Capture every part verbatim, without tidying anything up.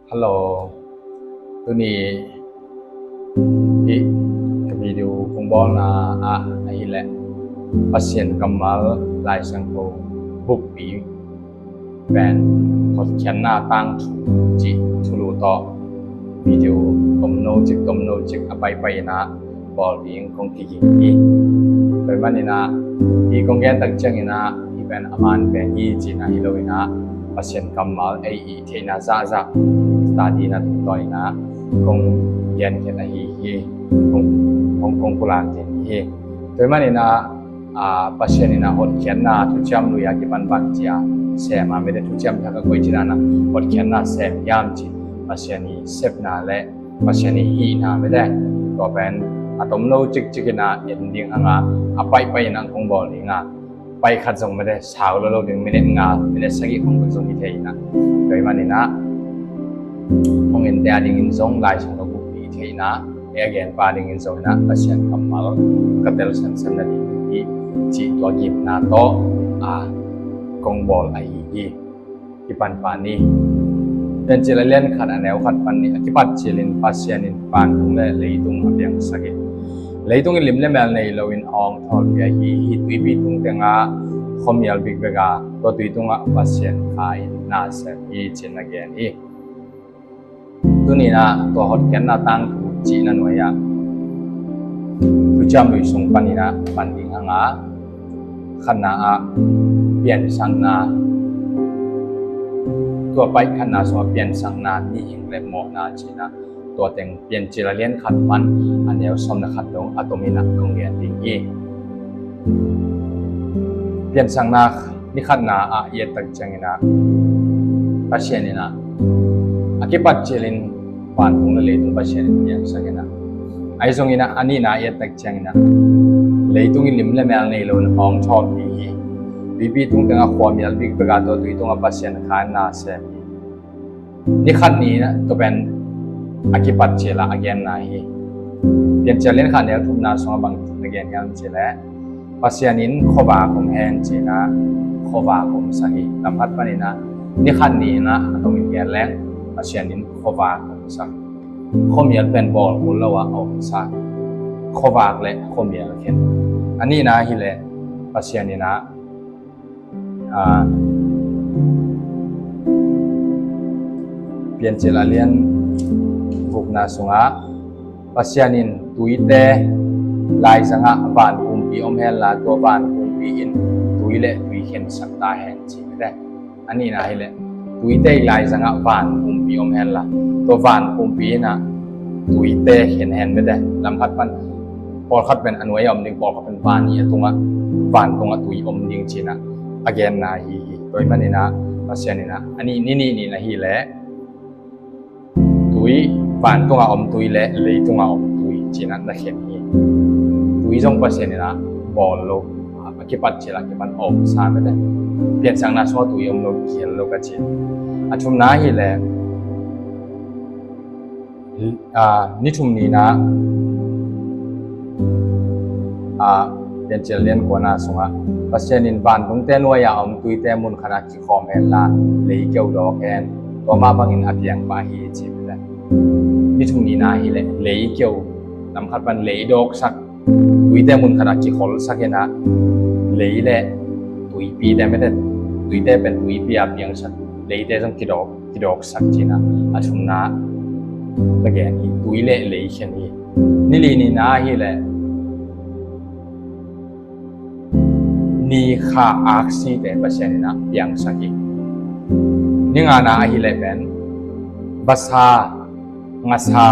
Hello. Tuni hih ka video kong bawlna ah ahih leh Pasian kammal Lai Siangtho bukpi pen hotkhiatna tangthu cih thulu tawh video tomno cik tomno cik a paipai in ah bawl ding kong kiging hi. Tua ahih manin ah hih kong gen tak ciangin ah hih pen a man pen hi cihna hi lo in ah Pasian kammal ei i theihna zahzah study na tungtawn in ah kong genkhiat ahi hi. Kong, kong, kong pulak ding hi. Tua ahih manin ah, ah, Pasian in ah hotkhiatna thuciam lui a kipan bangci a sem a, mite thuciam thak a koici dan a hotkhiatna sem hiam cih Pasian i sepna le Pasian i hihna mite tua pen a tomno cikcik in ah en ding hang a, a paipai in ah kong bawl ding a, pai khat zong mite sau lo lo ding, minute nga, minute sagih khong bek zong hi thei in ah. Tua ahih manin ah hong ente a dingin zong Lai Siangtho bukpi i theihna, a genpa dingin zong in ah Pasian kammal ka tel semsem nading hi cih tua gimna tawh a kong bawl ahi hi. Kipan pah ni. Piancil a lian khat a neu khat pan ni, a kipat cilin Pasian in vantung le leitung a piangsak hi. Leitung in lim le mel nei loin a awngthawlpi ahi hi. Tuipi tung tengah khuamial bikbek a, tua tui tungah Pasian kha in na sem hi ci-in a gen hi. Tuni in ah tua hotkhiatna tangthu cihna nuai ah thuciam lui sung panin ah pan ding hang a, khatna ah piansakna, tua paih khatna sungah piansakna, mihing le mawhna ci-in ah tua teng Piancil a lian khat pan a neu sawm le khat dong a tomin ah kong gen ding hi. Piansakna ni khatna ah i et tak ciangin ah Pasian in ah a kipat cilin vantung le leitung Pasian in piangsak in ah, ahi zongin ah a nihna i et tak ciangin ah leitung in lim le mel nei loin a awngthawlpi hi. Tuipi tung tengah khuamial bikbek a, tua tui tungah Pasian kha in na sem hi. Ni khat ni in ah tua pen a kipat cil a a genna hi. Piancil a lian khat neu thumna sungah bang na gen hiam cih leh Pasian in khuavak om hen ci-in ah khuavak omsak hi. Lamkhat panin ah ni khat ni in ah a tongin gen leng Pasian in khuavak omsak, khuamial pen bawl kul lo ah a omsak, khuavak le khuamial khen. A nihna hi leh Pasian in ah, ah, Piancil a lian gukna sungah Pasian in tuite laizangah van pumpi om henla, tua van pumpi in tui le tui khensak ta hen ci mite. A nihna hi leh tuite laizangah van pumpi om henla, tua van pumpi in ah tuite khen hen mite. Lamkhat pan pawlkhat pen a nuai a om ding, pawlkhat pen van i a tungah, van tungah tui om ding ci-in ah a genna hi hi. Tua ahih manin ah Pasian in ah a nih ni nih ni na hi leh tui, van tungah om tui le leitung a om tui ci-in ah na khen hi. Tui zong Pasian in ah bawl lo, a kipat cil a kipan a omsa mite. Piansakna sungah tui om lo, kihel lo ka ci. A thumna hi leh, ah, ni thum ni in ah, ah, Piancil a lian kuana sungah Pasian in vantungte nuai a om tuite mun khat ah kikhawm henla, lei keu dawk hen, tua mah bangin a piang pah hi ci mite. Ni thum ni in ah hi leh lei keu, lamkhat pan lei dawksak, tuite mun khat ah kikholsak in ah, lei le tuipite mite, tuite pen tuipi a piangsak, leite zong kidawk, kidawksak ci-in ah a thumna na gen hi. Tui le lei khen hi. Ni li ni in ah hi leh ni kha aksite Pasian in ah piangsak hi. Ni ngana ah hi leh pen vasa, ngasa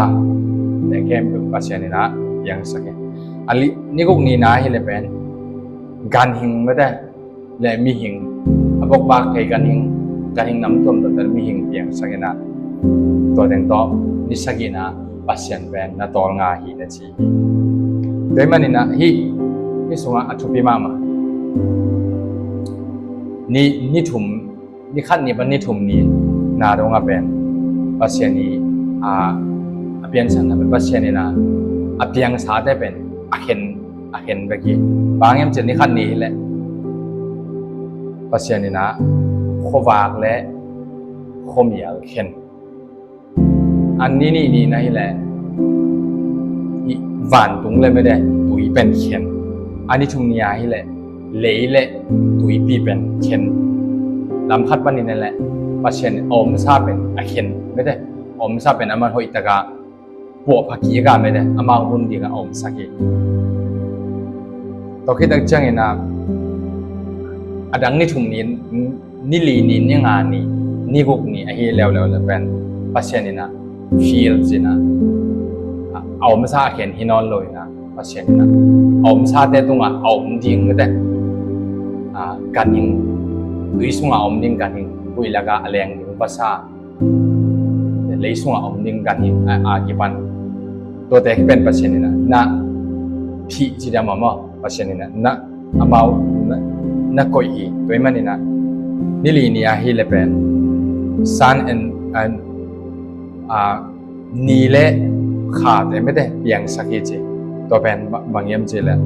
te khempeuh Pasian in ah piangsak hi. A li, ni guk ni in ah hi leh pen ganhing mite le mihing, a bokbak thei ganhing, ganhing nam tuamtuamte mihing piangsak in ah, tua teng tawh ni sagihna Pasian pen na tawlnga hi na ci hi. Tua ahih manin ah hih, hih sungah a thupi mahmah ni, ni thum, ni khat ni pan ni thum ni na dongah pen Pasian i, a, a piansakna pen Pasian in ah a piangsate pen a khen, a khen bek hi. Bang hiam cih leh ni khat ni hi leh Pasian in ah khuavak le khuamial khen. A ni nih ni-in ahih leh hih vantung le mede tui pen khen. A ni thum ni-a ahih leh lei le tuipi pen khen. Lam khat panin ahih leh Pasian in a omsa pen a khen mede, a omsa pen aman hoihtak a puahpha kik a mede amau hun ding a omsak hi. Tua khit tak ciangin ah a dang ni thum ni, ni li ni, ni nga ni, ni guk ni ahi leuleu le pen Pasian in ah field ci-in ah a omsa a khen hi nawn lo-in ah Pasian in ah a omsate tungah a om ding mede, ah, ganhing, tui sungah a om ding ganhing, huih lakah a leng ding vasa, lei sungah a om ding ganhing a, a kipan. Tuate pen Pasian in ah na phih ci diam maw, Pasian in ah na amau na, na koih hi. Tua ahih manin ah ni li ni-a ahih leh pen sun and, and, ah, ni le khate mede piangsak hi ci. Tua pen ba-, bang hiam cih leh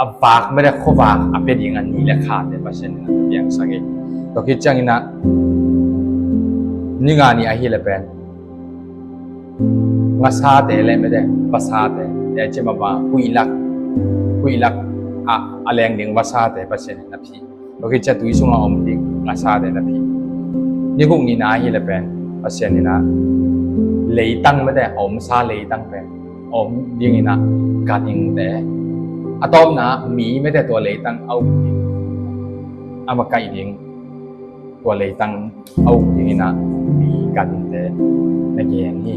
a vak mede khuavak a pia ding a ni le khate Pasian in ah piangsak hi. Tua khit ciangin ah ni nga ni ahih leh pen ngasate le mede vasate, te ci mah bang huih lak, huih lak a, a leng ding vasate Pasian in ah phih. Tua khit ciang tui sungah a om ding ngasate na phih. Ni guk ni-a ahih leh pen Pasian in ah leitang mede a omsa leitang pen a om dingin ah ganhingte, a tawpna mi mede tua leitang a uk ding, a makaih ding tua leitang a uk dingin ah mi ganhingte na gen hi.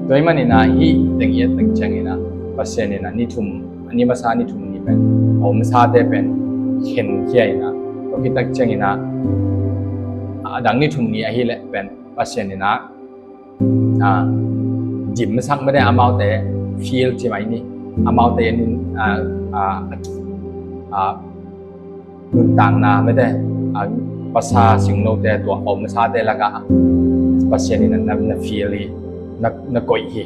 Tua ahih manin ah hih teng i et tak ciangin ah Pasian in ah ni thum, a ni masa ni thum ni pen a omsate pen khenkhia in ah, tua khit tak ciangin ah a dang ni thum ni ahih leh pen Pasian in ah, ah, dimsak mede amaute field ci mai ni, amaute nun, ah, ah, ah, nuntakna mede, ah, vasa singnote tua a omsate lakah Pasian in ah na, na field hi, na, na koih hi.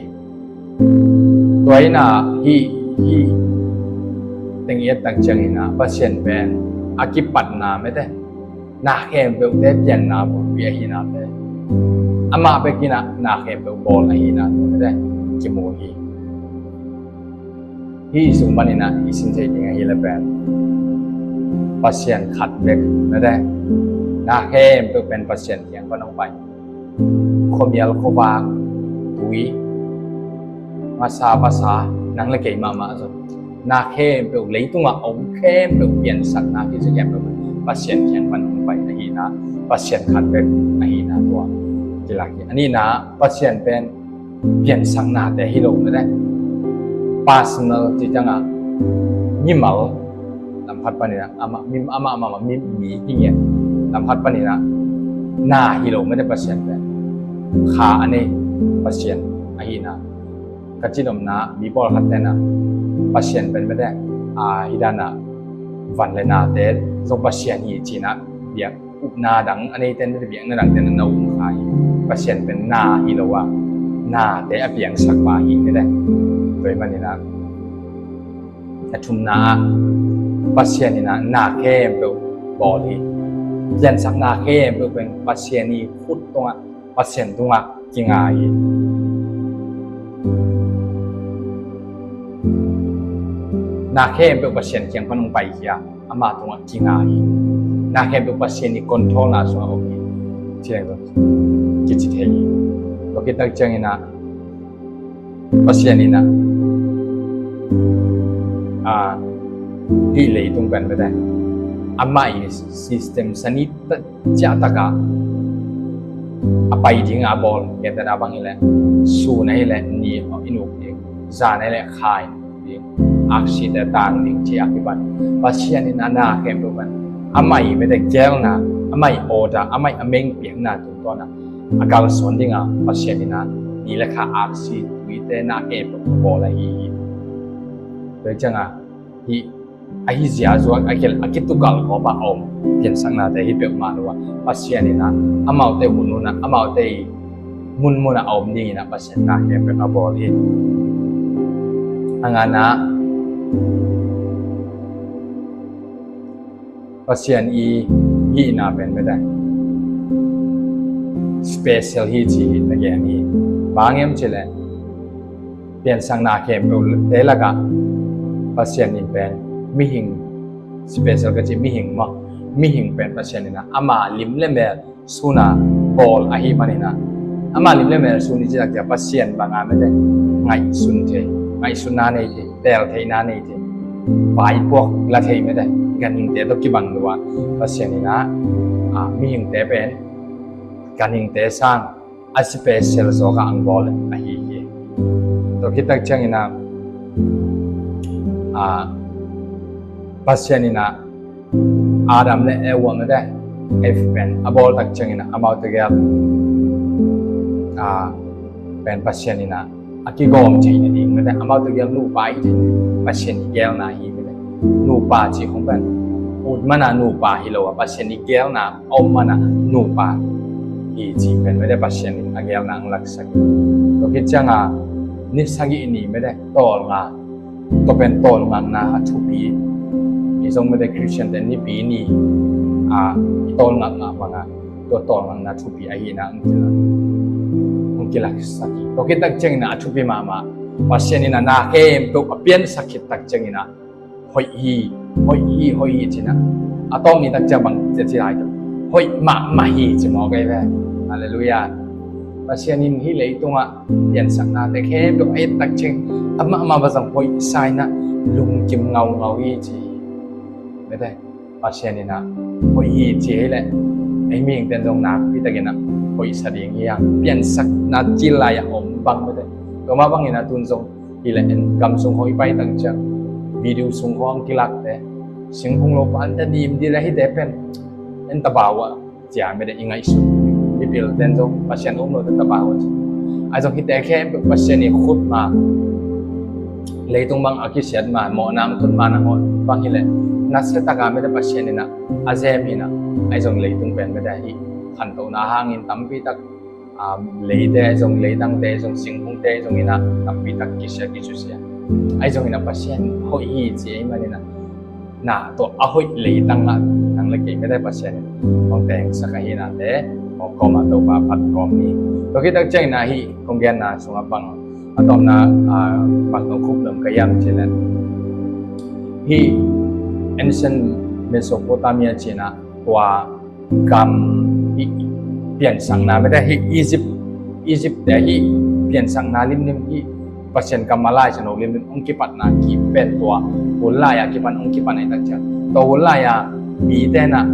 Tua in ah hih, hih teng i et tak ciangin ah Pasian pen a kipatna mede na khempeuhte pianna bulpi ahihna pen amah bek in ah na khempeuh bawl ahihna tua mede kimu hi. Hih sung panin ah i sin theih ding ahih leh pen Pasian khat bek mede, na khempeuh pen Pasian kiang pan hong pai. Khuamial khuavak, tui, ngasa vasa, nang le kei mahmah zong, na khempeuh, leitungah a om khempeuh piansakna kici khempeuh Pasian kiang pan hong pai ahihna, Pasian khat bek ahihna tua kilak hi. A nihna, Pasian pen piansaknate hi lo mede, personal ci ciangah mimal, lam khat panin ah amah, mi, amah, amah, amah, mi, mi hi ngiat. Lam khat panin ah na hi lo mede Pasian pen, kha a nei Pasian ahihna. Ka cihnopna, mi pawlkhatte in ah Pasian pen mede, a, hih dan ah van le nate zong Pasian hi ci-in ah biak, upna dang a neite in ah biakna dangte in ah na um kha hi. Pasian pen na hi lo a, nate a piangsak pa hi mede. Tua ahih manin ah a thumna ah Pasian in ah na khempeuh bawl hi. Piansakna khempeuh pen Pasian i khut tungah, Pasian tungah kinga hi. Na khempeuh Pasian kiang pan hong pai hi a, ama tungah kinga hi. Na khempeuh Pasian i controlna sungah om hi. Ci leng zong kici thei hi. Tua khit tak ciangin ah Pasian in ah, a, hih leitung pen mede, amah i system sani ciahtak a a pai ding a bawl, gentehna bang hi leh, sun ahih leh ni in uk ding, zan ahih leh kha in uk ding, aksite tang ding ci a kipan. Pasian in ah na khempeuh pen amah i mede gelna, amah i order, amah i a meng piakna tungtawn ah a kalsuan ding a Pasian in ah ni le kha, aksi, tuite, na khempeuh a bawl ahi hi. Tua ciangah hih ahi zia zuak a ki, a kitukalkhawm a om piansaknate hi peuhmah lo a, Pasian in ah amaute hun hun ah, amaute i munmun ah a om dingin ah Pasian na khempeuh a bawl hi. A ngana, Pasian i hihna pen mede, special hi ci hi na gen hi. Bang hiam cih leh piansakna khempeuh te lakah Pasian in pen mihing, special ka ci, mihing maw, mihing pen Pasian in ah ama lim le mel suna bawl ahih manin ah, ama lim le mel sun i cih takciang Pasian banga mete ngaihsun thei, ngaihsunna nei thei, teel theihna nei thei, vaipuak la thei mete, ganhingte tawh kibang lua Pasian in ah, ah, mihingte pen ganhingte sang a special zawk a ang bawl ahi hi. Tua khit takciangin ah, ah, Pasian in ah Adam le Eva mete, Eve pen a bawl takciangin ah amau tegel, ah, pen Pasian in ah a kigawm theihna ding mete, amau tegel nupa hi thei, Pasian i geelna hi mete. Nupa ci khong pen ut mana nupa hi lo a, Pasian i geelna a om mana nupa hi ci pen mete, Pasian in a geelna ang laksak. Tua khit cianga ni sagih ni mete tawlnga, tua pen tawlngakna a thupi. I zong mete Christian te nipi ni a i tawlngakna banga tua tawlngakna thupi ahihna ang kila, ang kilaksak hi. Tua khit takciangin ah a thupi mahmah, Pasian in ah na khempeuh a piansak khit takciangin ah hoih hi, hoih hi, hoih hi ci-in ah. A tawp ni takciang bang ci, ci lai tu, hoih mahmah hi ci mawk ei ve. Halleluiah. Pasian in hih leitungah piansaknate khempeuh a et takciang a mahmah bang zong hoih sa in ah lungkim ngaungau hi ci hi mete. Pasian in ah hoih hi ci hi leh ei mihingte'n zong nakpi takin ah hoih sa ding hi hang, piansakna cil lai-ah om bang mete. Tua mah bangin ah tun zong hi leh en gam sung khawng i pai takciang video sung khawng kilakte, singkung lopa ante dim di leh hihte pen en tabau ah cia mete i ngaihsun. Mipilte'n zong Pasian um lote tabau ah ci. Ahi zong hihte khempeuh Pasian i khut ma, leitung bang a kisiat ma, mawhna ang tun ma nangawn bang hi leh nasia takin mete Pasian in ah a zem hi in ah. Ahi zong leitung pen mete hih khantohna hangin tampi tak, ah, leite zong, leitangte zong, singkungte zong in ah tampi tak kisia kisusia. Ahi zongin ah Pasian hoih hi ci ahih manin ah na tua a hoih leitang ah nang le kei mete Pasian in hong tengsak ahi nate, hong kawm ah Topa phat kawm ni. Tua khit takciangin ah hih kong genna sungah bang a tawpna, ah, bang tawh khup nuam ka hiam cih leh hih ancient Mesopotamia ci-in ah tua gam hih piansakna mete hih Egypt, Egypt te hih piansakna limlim hih Pasian kammal Lai Siangtho limlim hong kipatna kipen tua hun lai-a kipan hong kipan ahih takciang tua hun lai-a mite'n ah,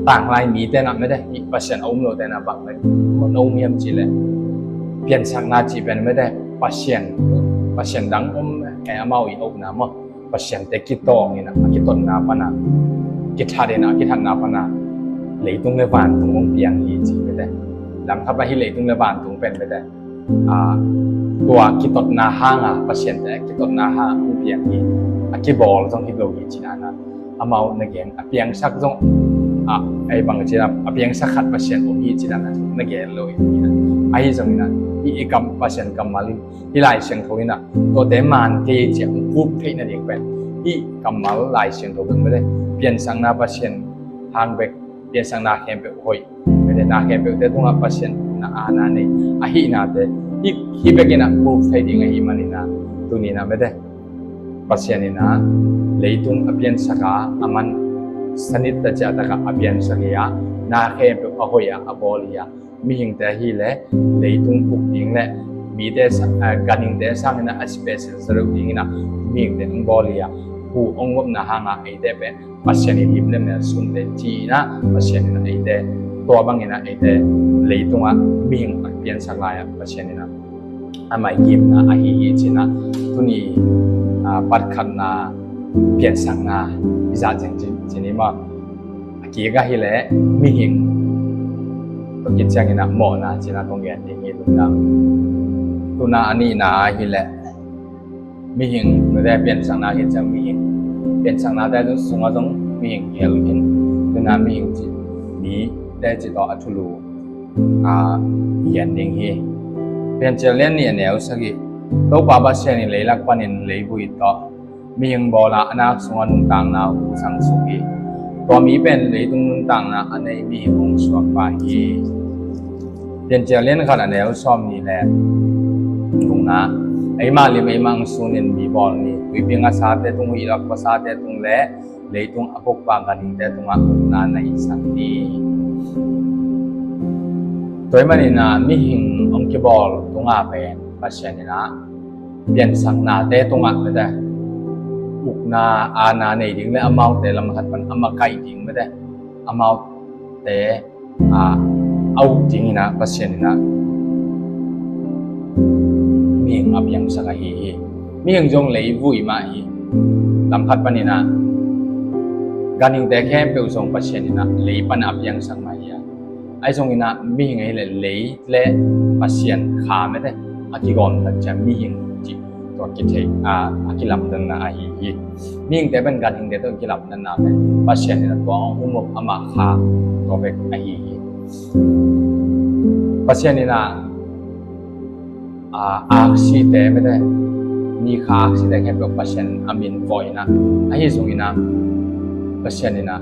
tanglai mite'n ah mete hih Pasian a um lote'n ah bang le na um hiam cih leh piansakna cih pen mete Pasian, Pasian dang om e, amau i omna maw, Pasiante kitawng in ah, a kitotna pan ah, kithat in ah, a kithatna pan ah leitung le vantung hong piang hi ci mete. Lamthap ah hih leitung le vantung pen mete, ah, tua kitotna hang ah, Pasiante kitotna hang ah hong piang hi, a kibawl zong hi lo hi ci-in ah amau na gen. A piangsak zong, ah, ei bang ci-in ah a piangsak khat Pasian om hi ci-in ah na gen lo hi. Ahi zongin ah hih i kam, Pasian kammal in, hih Lai Siangtho in ah tuate man kei ci-a hong kup theihna ding pen hih kammal Lai Siangtho pen mete piansakna Pasian hang bek, piansakna khempeuh hoih mete, na khempeuhte tungah Pasian na aana nei ahihnate hih, hih bekin ah kup thei ding ahih manin ah tuni-in ah mete Pasian in ah leitung a piansak a, aman sanit ta ciah takah a piansak hi a, na khempeuh a hoih a, a bawl hi a, mihingte ahih leh leitung puk ding le mite sa-, eh, ganhingte sangin ah a special sa deuh dingin ah mihingte hong bawl hi a, hu hong vopna hang ah eite pen Pasian in lim le mel sunte ci-in ah Pasian in ah eite tua bangin ah eite leitungah mihing a piansak lai-ah Pasian in ah a maigimna ahi hi ci-in ah tuni, ah, patkhatna piansakna i zat zing ci, ci ni maw. A kik ahih leh mihing, tua khit ciangin ah mawhna ci-in ah kong gen ding hi lungdam. Tuna a nihna ahih leh mihing, mite piansakna khit ciang mihing, piansaknate sungah zong mihing hel in, tuna mihing ci, mite ci tawh a thulu, ah, gen ding hi. Piancil lian nih a neu sagih. Topa Pasian in leilak panin leivui tawh mihing bawl a, a nak sungah nuntakna hong zangsuk hi. Tua mi pen leitung nuntakna a nei mihing hong suakpa hi. Piancil lian khat a neu sawm nih le thumna, eima lim eima ang sunin mi bawl ni, tuipi ngasate tung, huih lak khuasate tung le leitung a pukpa ganhingte tungah ukna na hisak ni. Tua ahih manin ah mihing hong kibawl tungah pen Pasian in ah piansaknate tungah mete ukna, aana nei ding le amaute lam khat pan a makaih ding mete amaute a, a uk dingin ah Pasian in ah mihing a piangsak ahi hi. Mihing zong leivui mah hi. Lam khat panin ah ganhingte khempeuh zong Pasian in ah lei pan a piangsak mah hi a, ahi zongin ah mihing ahih leh lei le Pasian kha mete a kigawm tak ciang mihing cih tua kithei a, a kilamdanna ahi hi. Mihingte pen ganhingte tawh kilamdanna pen Pasian in ah tua hong hum lo, amah kha tua bek ahi hi. Pasian in ah, a, aksite mete, mi kha aksite khempeuh Pasian a min vawh in ah, ahi zongin ah Pasian in ah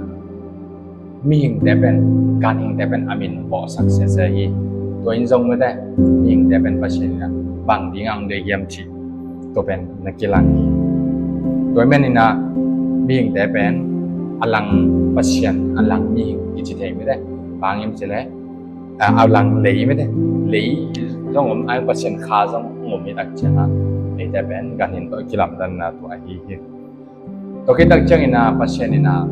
mihingte pen, ganhingte pen a min vawhsak sese hi. Tua in zong mete mihingte pen Pasian in ah bang ding ang deih hiam cih tua pen na kilang hi. Tua ahih manin ah mihingte pen a lang Pasian, a lang mihing kici thei mete. Bang hiam cih leh, a, a lang lei mete, lei zong om, a Pasian kha zong om hi tak ciang ah eite pen ganhing tawh kilamdanna tua ahi hi. Tua khit tak ciangin ah Pasian in ah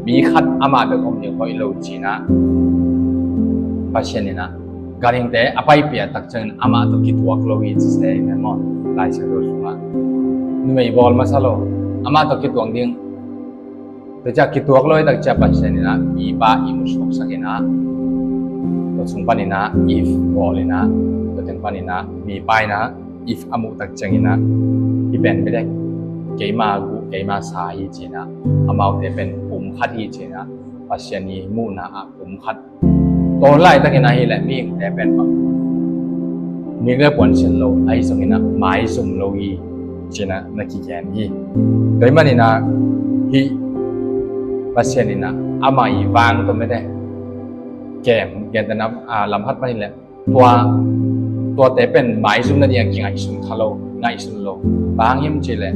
mi khat amah bek om ding hoih lo ci-in ah Pasian in ah ganhingte a paipih tak ciangin amah tawh kituak lo hi ci se hi maw? Lai Siangtho sungah numei bawl masa lo, amah tawh kituak ding. Tua ciang kituak lo hi tak ciang Pasian in ah mipa ihmu suaksak in ah tua sung panin ah Eve bawl in ah, tua teng panin ah mipa in ah Eve a muh tak ciangin ah, hih pen mete keima guh keima sa hi ci-in ah, amaute pen pum khat hi ci-in ah, Pasian ii muhna ah pum khat. Tua laitakin ahih leh mihingte pen bang, mihing le puansilh lo, ahi zongin ah maizum lo hi ci-in ah na kigen hi. Tua ahih manin ah hih Pasian in ah amah ii vang tawh mete kem, gentehna, a, lam khat panin leh tua, tuate pen maizum nading a kingaihsun kha lo, ngaihsun lo. Bang hiam cih leh,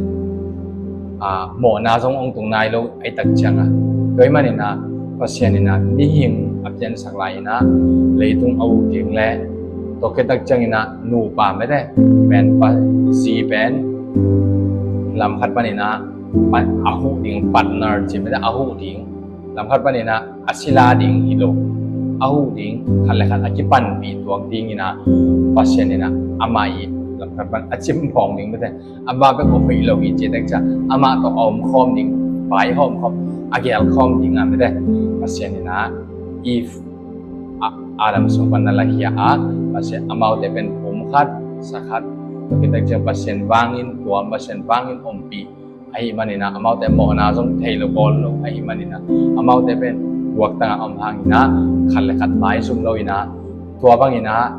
a, mawhna zong hong tung nai lo ahih tak ciang a. Tua ahih manin ah Pasian in ah mihing a piansak lai in ah leitung a uk ding le, tua khit tak ciangin ah nupa mete pen pa, zi pen lam khat panin ah pa, a huh ding, partner ci mete, a huh ding, lam khat panin ah a sila ding hi lo, a huh ding, khat le khat a kipanpih tuak dingin ah Pasian in ah amah ii lam khat pan a cimphawng ding mete, amah bek a hoih lo hi ci tak ciang amah tawh a omkhawm ding, vai a omkhawm, a gelkhawm ding a mete Pasian in ah Eve, a, Adam sung pan na lakhia a, Pasian, amaute pen pum khat sa khat. Tua khit tak ciang Pasian vangin tuam, Pasian vangin ompih ahih manin ah amaute mawhna zong thei lo, bawl lo ahih manin ah amaute pen guaktang a om hangin ah khat le khat maizum lo in ah, tua bangin ah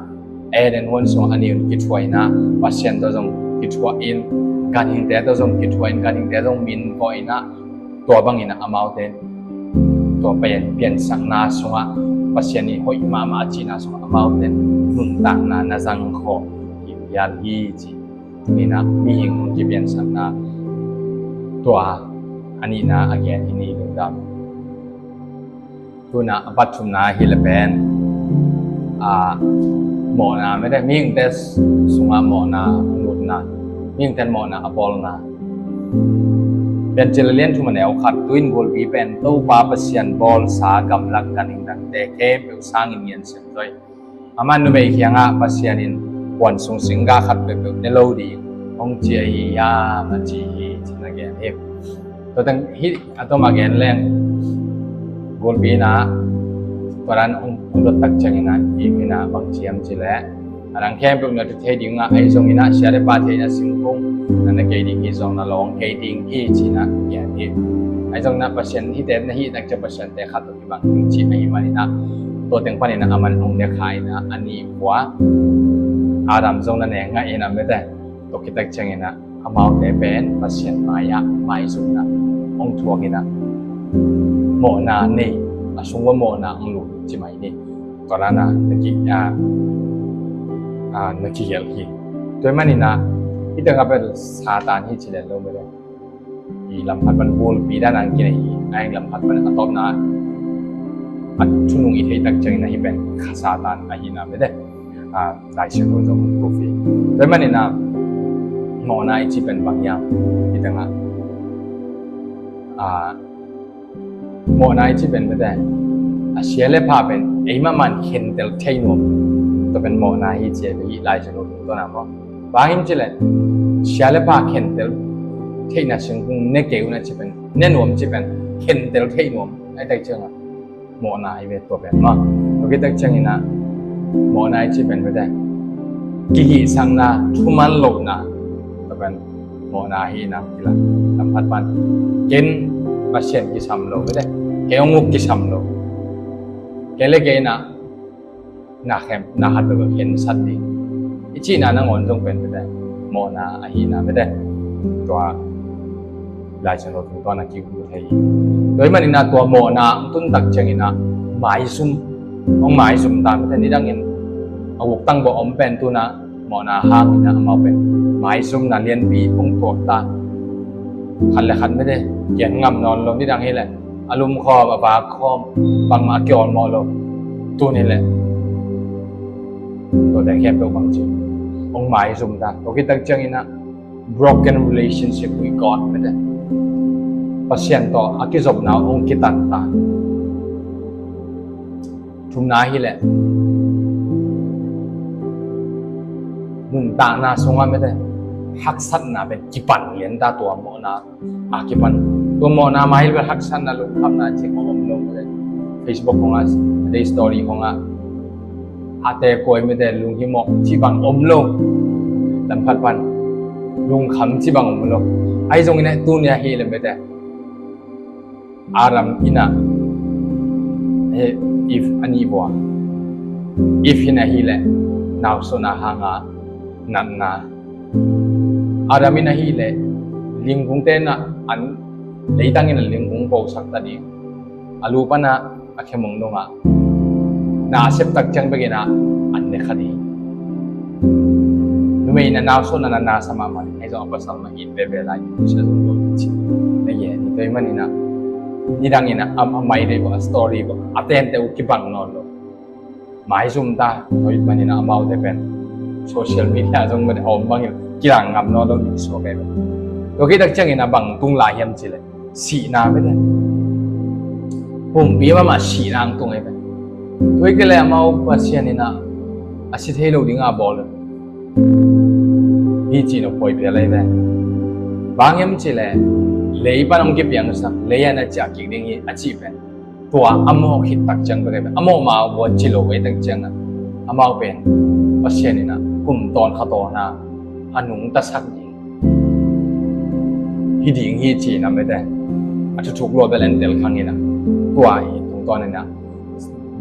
Eden huan sungah a nih un kithuah in ah, Pasian tawh zong kithuah in, ganhingte tawh zong kithuah in, ganhingte zong min vawh in ah, tua bangin ah amaute tua pen piansakna sungah, Pasian ii hoih mahmah a cihna sungah amaute nuntakna na zang khawm hi phial hi ci. Tua in ah mihing hong kipiansakna tua a nihna a gen hi ni. Lungdam. Tu-in ah a pathumna hi leh pen, a, mawhna mete, mihingte sungah mawhna lutna, mihingte in mawhna a bawlna. Piancil lian thum a neu khat, tu-in gulpi pen Topa Pasian bawlsa gamlak ganhing dangte khempeuh sangin ngian sem zaw hi. Amah in numei kiangah Pasian in puan sung singgah khat peuhpeuh ne lo ding hong ci ahi hiam a ci hi ci-in a gen hi. Tua teng hih a tom a gen leng gulpi in ah tua dan hong, hong dot tak ciangin ah Eve in ah bang ci hiam cih leh, a dang khempeuh na tu thei ding a, ahi zongin ah sia le pha theihna singkung na ne kei ding hi, zong na lawng kei ding hi ci-in ah gen hi. Ahi zongin ah Pasian hihte na hih tak ciang Pasian te khat tawh kibang ding ci ahih manin ah, tua teng panin ah aman hong ne kha in ah, a nih vua Adam zong na ne ngah in ah mete, tua khit tak ciangin ah amaute pen Pasian mai-ah maizumna hong thuak in ah, mawhna nei, a sung uah mawhna hong lut ci mai ni. Tua dan ah na ki, a, na kigelh hi. Tua ahih manin ah, hih tengah bel Satan hi ci lian lo mete. I lamphat pan bulpi dan a kinei hi. Ahi lamphat pan a tawpna a thunung i theih tak ciangin ah hih pen kha Satan ahihna mete. Laisiangtho zong proof hi. Tua ahih manin ah mawhna i cih pen bang hiam? Hih tengah mawhna i cih pen mete, a sia le pha pen ei mahmah in khentel thei nuam, tua pen mawhna hi ci a, hih Laisiangtho tungtawn ah maw. Bang hiam cih leh sia le pha khentel theihna singkung ne kei un a cih pen, ne nuam cih pen khentel thei nuam, ahih tak ciangah mawhna hi ve tua pen maw. Tua khit tak ciangin ah mawhna i cih pen mete, kihihsakna, thuman lohna, tua pen mawhna ahihna kilang. Lamphat pan ken Pasian kisam lo mete, kei hong uk kisam lo, kei le kei in ah na khem, na khat bek khensat ding i cihna nangawn zong pen mete, mawhna ahihna mete. Tua Laisiangtho tungtawn a kimu thei hi. Tua ahih manin ah tua mawhna hong tun tak ciangin ah maizum, hong maizum ta mete. Nidangin a guktang bawh om pen tu-in ah mawhna hangin ah amau pen maizumna lianpi hong tuak ta. Khat le khat mete kian ngam nawn lo, nidang hi leh a lumkhawm, a vakkhawm, bangmah a kiawlmawh lo. Tuni leh tuate khempeuh bang ci, hong maizum ta. Tua khit tak ciangin ah broken relationship with God mete. Pasian tawh a kizopna hong kitan ta. Thumna hi leh nuntakna sungah mete haksatna pen kipan lian ta, tua mawhna a kipan. Tua mawhna mah hi leh haksatna, lungkhamna cih hong om lo mete. Facebook khong ah, a day story khong ah a te koi mete, lunghimawh cih bang om lo. Lamphat pan lungkham cih bang om lo. Ahi zongin ah tuni a hi leh mete, Adam in ah, he, Eve a nih vua. Eve in ahih leh nausuahna hanga natna. Adam in ahih leh lingkungte in ah an, leitang in ah lingkung posak ta ding, a lu pan ah a khemong dongah na a sep tak ciang bekin ah an ne kha ding. Numei in ah nausuahna na sa mahmah ding, ahi zong a pasal mah it veve lai ding, sia zong tua ding ci. Na gen hi. Tua ahih manin ah nidang in ah a, a mai dei bawh, a story bawh, a tente uh kibang nawn lo. Maizum ta, tua ahih manin ah amaute pen social media zong mete a om bangin kilang ngam nawn lo ding suak ahi ve. Tua khit tak ciangin ah bang tung lai hiam cih leh sihna mete. Pumpi mahmah sihna hong tung ahi ve. Tua hi kei leh amau Pasian in ah a si thei lo ding a bawl hi cih nophuai phial ahi ve. Bang hiam cih leh lei pan hong kipiangsak, lei ah na ciah kik ding hi a cih pen tua a mawh khit tak ciang bek ahi ve. A mawh mah vua ci lo ahih tak ciangah amau pen Pasian in ah kum tawn kha tawn a a nungtasak ding hi ding hi cihna mete. A thuthuk lua bel en tel khang in ah tua hi tungtawn in ah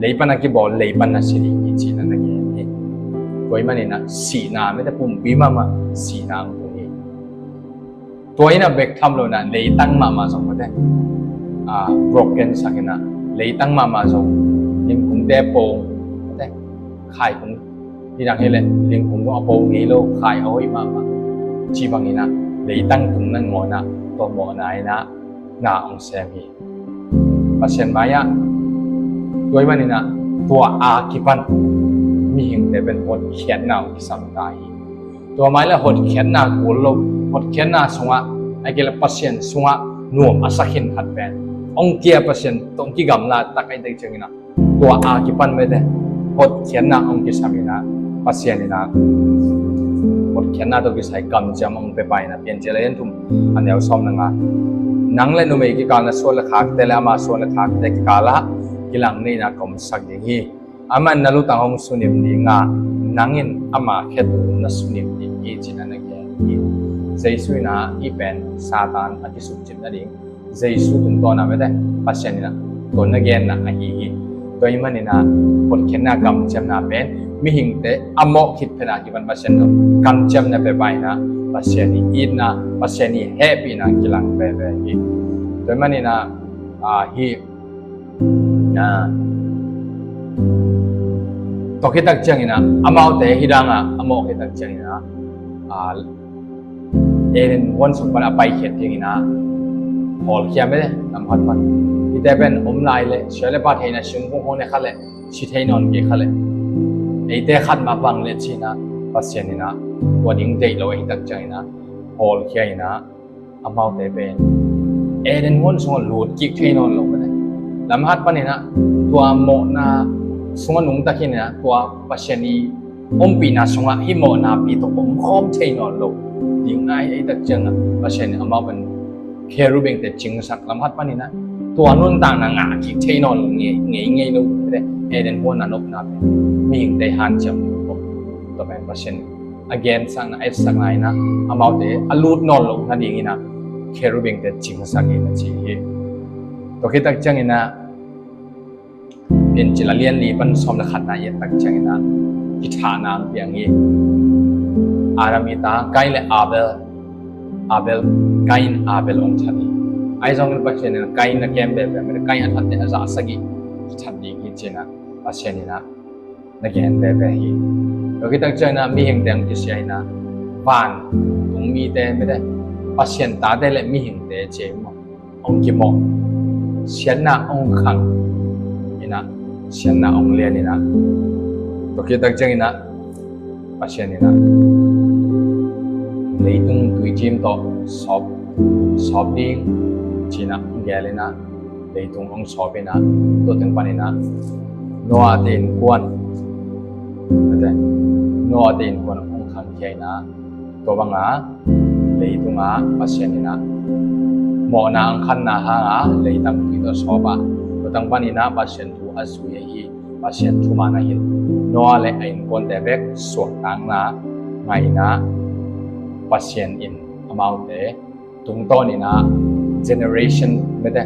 lei pan a kibawl, lei pan na si ding hi cihna na gen hi. Tua ahih manin ah sihna mete, pumpi mahmah sihna hong tung hi. Tua in ah bek tham lo in ah leitang mahmah zong mete, a, broken sak in ah leitang mahmah zong lingkungte a po mete, khai kung, nidang hi leh lingkung zong a po ngei lo, khai a hoih mahmah. Cih bangin ah leitang tung nangawn ah tua mawhna in ah na hong sem hi. Pasian mai-ah tua ahih manin ah tua a kipan mihingte pen hotkhiatna hong kisam ta hi. Tua mah leh hotkhiatna kul lo, hotkhiatna sungah, ahih kei leh Pasian sungah nuam a sa khin khat pen hong kia, Pasian tawh hong kigamla tak ahih tak ciangin ah tua a kipan mete hotkhiatna hong kisam in ah, Pasian in ah hotkhiatna tawh kisai kamciam hong pia pah in ah, Piancil a lian thum a neu sawm le nga. Nang le numei kikal na suan le khakte le ama suan le khakte kikal ah kilang neihna ka omsak ding hi. Amah in na lutang hong sunim ding a, nang in ama khetul na sunim ding hi, ci-in ah na gen hi. Jesu in ah hih pen Satan a kisukcip nading, Jesu tungtawn ah mete Pasian in ah tua na genna ahi hi. Tua ahih manin ah hotkhiatna kamciamna pen mihingte a mawh khit phet a kipan Pasian tawh kamciamna pia pah in ah, Pasian ii itna, Pasian ii hehpihna kilang veve hi. Tua ahih manin ah, a, hih na Tua khit tak ciangin ah, amaute hih dang a, a mawh khit tak ciangin ah, a, Eden huan sung pan a paikhiat dingin ah, hawlkhia mete, lam khat pan. Hihte pen om lai leh, sia le pha theihna sung kong hong ne kha leh, si thei nawn kei kha leh, eite khat mah bang leh ci-in ah, Pasian in ah, tua ding deih lo ahih tak ciangin ah, hawlkhia in ah, amaute pen Eden huan sungah lut kik thei nawn lo mete. Lam khat panin ah, tua mawhna sungah nungta khin in ah, tua Pasian i ompihna sungah hih mawhna pi tawh om khawm thei nawn lo ding ahih tak ciangin ah, Pasian in amau pen kherubingte cingsak, lam khat panin ah, tua nuntakna ngah kik thei nawn ngei, ngei, ngei lo mete. Eden huan a nopna pen mihingte hanciam lo, tua pen Pasian a gensakna, a etsakna in ah, amaute a lut nawn loh nadingin ah, kherubingte cingsak in a ci hi. Tua khit tak ciangin ah, Piancil a lian li pan sawm le khatna i et tak ciangin ah, kithahna hong piang hi. Adam i ta Kain le Abel, Abel, Kain, Abel hong that hi. Ahi zongin Pasian in Kain na kem veve mete, Kain a thatte a za sagih kithat ding hi ci-in ah, Pasian in ah na gen veve hi. Tua khit tak ciangin ah, mihingte hong kisia in ah, vantung mite mete, Pasian tate le mihingte ci maw, hong kimawh, siatna hong khang in ah, siatna hong lian in ah, tua khit tak ciangin ah, Pasian in ah, leitung tuicim tawh sawp, sawp ding ci-in ah gel in ah, leitung hong sawp in ah, tua teng panin ah, Noah te innkuan, mete, Noah te innkuan hong khangkhia in ah, tua bang a leitung ah Pasian in ah mawhna hong khanna hang a lei tampi tawh sawp a, tua teng panin ah Pasian thu a zui ahi, Pasian thuman a hilh. Noah le a innkuante bek suahtakna ngah in ah, Pasian in amaute tungtawn in ah, generation mete,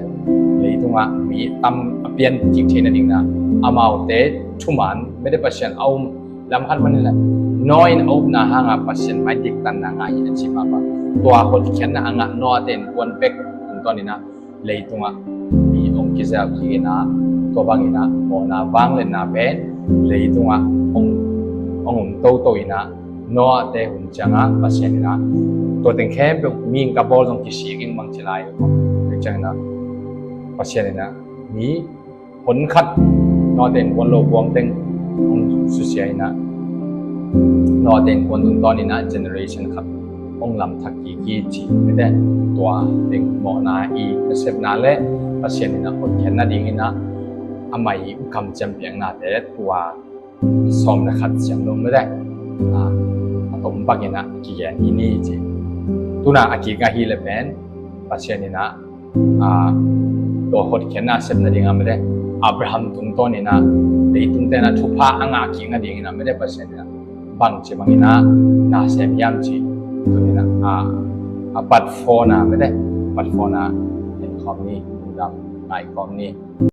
leitung ah mi tam a pian kik theih nadingin ah, amaute thuman mete, Pasian a um, lam khat panin ah, Noah in a upna hang a Pasian mai diktanna ngah hi a ci pahpah. Tua hotkhiatna a ngah Noah te innkuan bek tungtawn in ah, leitung ah mi hong kizel kik in ah, tua bangin ah mawhna vangliatna pen leitung ah hong, hong om toto in ah, Noah te hun ciang ah Pasian in ah, tua teng khempeuh mi ka bawl zong kisik ing bang ci lai. Tua ciangin ah, Pasian in ah mi hon khat, Noah te innkuan lo buang teng hong susia in ah, Noah te innkuan tungtawn in ah generation khat hong lamthak kik hi ci mete. Tua teng mawhna i nasepna le Pasian in ah hotkhiat nadingin ah, a mai kamciam piaknate tua sawm le khat siam lo mete, a, a tom bangin ah kigen hi ni ci. Tu-in ah a kik ahih leh pen, Pasian in ah, a, tua hotkhiatna a sep nading ah mete, Abraham tungtawn in ah, leitungte in ah thupha a ngah kik nadingin ah mete, Pasian in ah bangci bangin ah na sem hiam ci. Tu-in ah, a, a pat phone ah mete, pat phone ah en khawm ni, lungdam ngai khawm ni.